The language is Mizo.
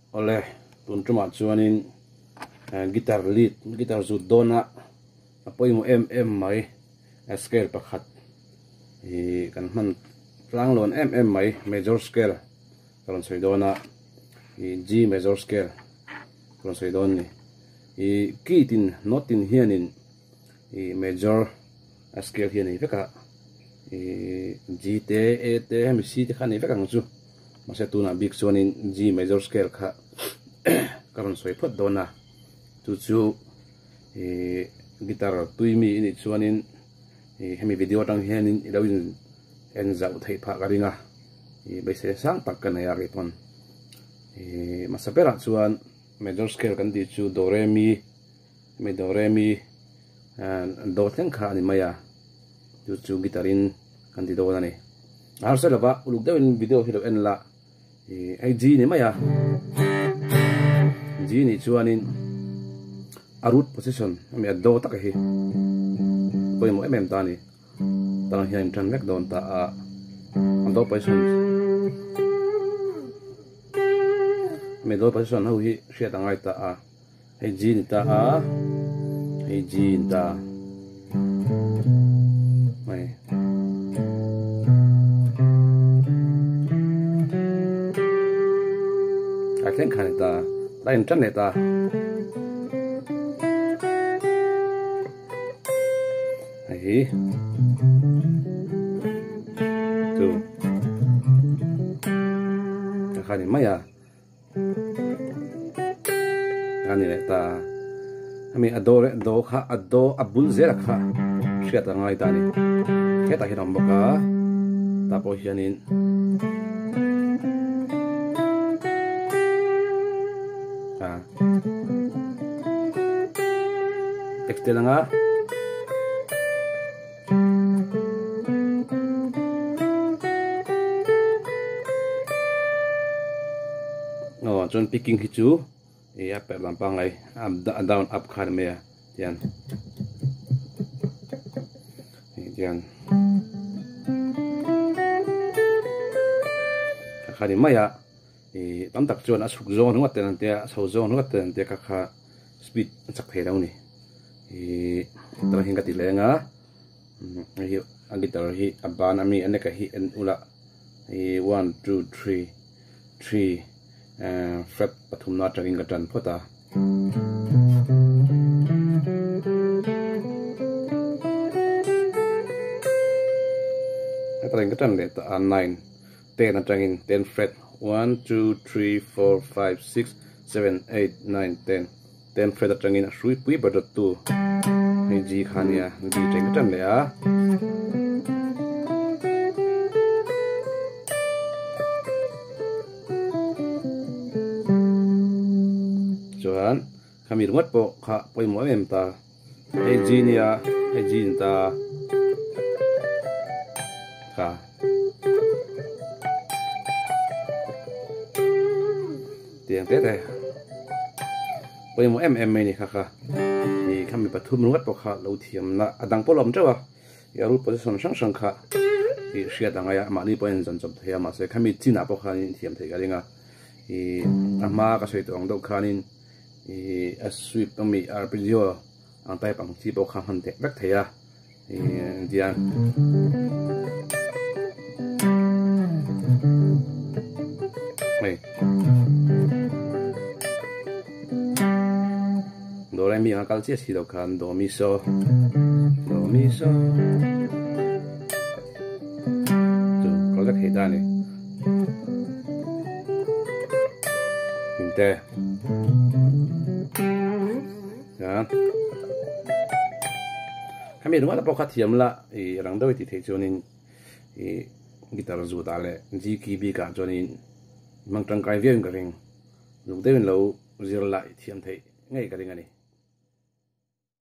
Awle, tun tumah chuanin guitar lead, guitar zut dawna a pawimawh em em mai scale pakhat ih kan hman tlanglawn em em mai major scale ka rawn sawi dawn a, ih G major scale ka rawn sawi dawn a ni. Ih key tin note tin hianin ih major scale hi a nei vek a, ih G te A te hemi C te kha a nei vek ang chu. Mahse tunah bik chuanin G major scale kha ka rawn sawi phawt dawn a, chu chu ih guitar tui mi i nih chuanin ih hemi video atang hianin i lo in en zauh theih phah ka ring a, ih beisei sang tak ka nei a kei pawn. Ih hmasa berah chuan major scale kan tih chu do re mi hemi do re mi do thleng kha a ni mai a, chu chu guitar in kan ti dawn a ni. A harsa lova uluk deuhin video hi lo en la ih hei G ni mai a, G nih chuanin a root position ami a do taka hi pawimawh em em ta a ni tang hian in tan vek dawn ta a a do position ami do position ho hi hriat a ngai ta a. Hei G ni ta a, hei G ni ta mai. A thleng kha ni ta, ta in tan leh ta. Hei hi chu a kha ni mai a. A ni leh ta. Hemi a do leh do kha a do a bul zel a kha hriat a ngai ta a ni. Hetah hian a awm bawk a, tah pawh hianin a extend anga. Aw chuan picking hi chu ih a perh lam pangngai a down up kha a ni mai a tian ih tian kha kha a ni mai a ih tam tak chuan a chhuk zawng ringawt te an tia a chho zawng ringawt te an tia kha kha speed a chak thei lo a ni. Ih tah hian ka ti leng a hei hi a guitar hi a ban ami a neck ah hi en ula hei one two three three eh fret pathum na atangin ka tan phawt a. Hetah ka tan leh ta a nine ten atangin ten fret one two three four five six seven eight nine ten. Ten fret atangin a hrui pui ber dawttu hei G kha ania G teng ka tan leh a. Chuan khami ringawt pawh kha pawimawh em em ta hei G nia hei G ni ta kha. Tiang te te pawimawh em em mai ni kha kha ih kha mi pathum ringawt pawh kha lo thiam na a dang pawh lo awm teuh a ih a root position hrang hrang kha ih hriat ang aia mahni pawh a inzan chawp thei a mahse khami chinah pawh khan in thiam theih ka ring a ih a hma ka sawi tawh ang deuh khanin ih a sweep ami arpeggio ang type ang chi pawh kha hman theih vek thei a. Tiang hei do re mi anga kal chiah si lo khan do mi so do mi so chu kal vek thei ta a ni inte. Hemi ringawt pawh kha thiam la ih rang deuh i tih theih chuanin ih guitar zut ah leh G key bik ah chuanin hmang tangkai viau in ka ring. Zuk deuhin lo zir la i thiam theih ngei ka ring a ni.